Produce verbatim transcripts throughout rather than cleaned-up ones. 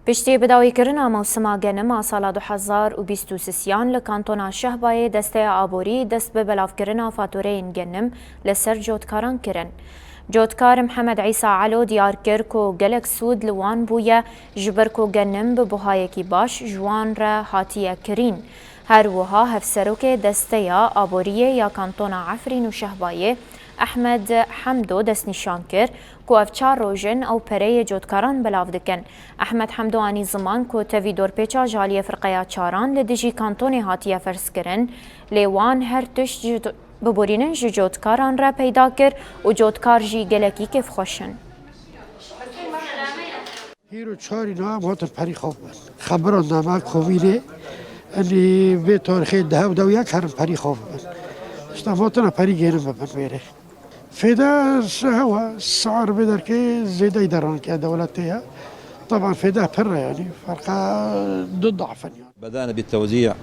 Piştî bidawîkirina mewsima genim a sala du hezar û bîst û sisiyan li kantona Şehbayê desteya aborî dest bi belavkirina fatureyên genim li ser cotkaran kirin. Cotkar Mihemed Îsa Elo diyar kir ku gelek sûd li wan bûye, ji ber ku genim bi buhayekî baş ji wan re hatiye kirîn. Her wiha hevserokê desteya aboriyê ya kantona Efrîn û Şehbayê, Ehmed Hemdo destnîşan kir ku ev çar roj in ew pereyê cotkaran belav dikin. Ehmed Hemdo anî ziman ku tevî dorpêça ji aliyê firqeya çaran li dijî kantonê hatiye ferzkirin, lê wan her tişt ji do-, biborînin ji cotkaran re peyda kir û cotkar jî gelekî kêfxweş in. Hîro çarî niha em hatin perî xwe bibin. Xebera nema Kovîdê, enî vê tarîxê dehev dew yek herin perî xwe bibin. Îşte em hatine perî gêrin bibin wêrê. Fêde hewa, siar vê derkê zêdeyî deraneke dewletê ye. Teban fêde pir e, yanî ferqa du daf in yani. بدأنا بالتوزيع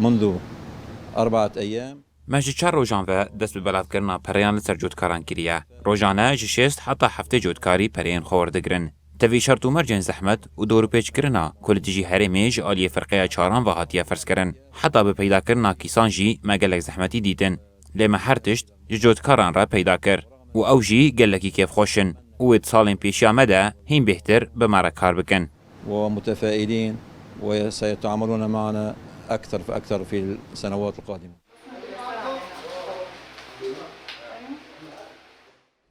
منذ أربعة أيام. Me ji çar rojan ve dest bi belavkirina pereyan li ser cotkaran kiriye. Rojane ji şêst heta heftê cotkarî pereyên xwe werdigirin. Tevî şert û mercên zehmet û dorûpêçkirina ku li dijî herêmê ji aliyê firqeya çaran ve hatiye ferzkirin, heta bi peydakirina kîsan jî me gelek zehmetî dîtin. Lê me her tişt ji cotkaran re peyda kir û ew jî gelekî kêfxweş in û wê di salên pêşiya me de hîn bêhtir bi me re kar bikin. ومتفائلين وسيتعاملون معنا أكثر فأكثر في السنوات القادمة.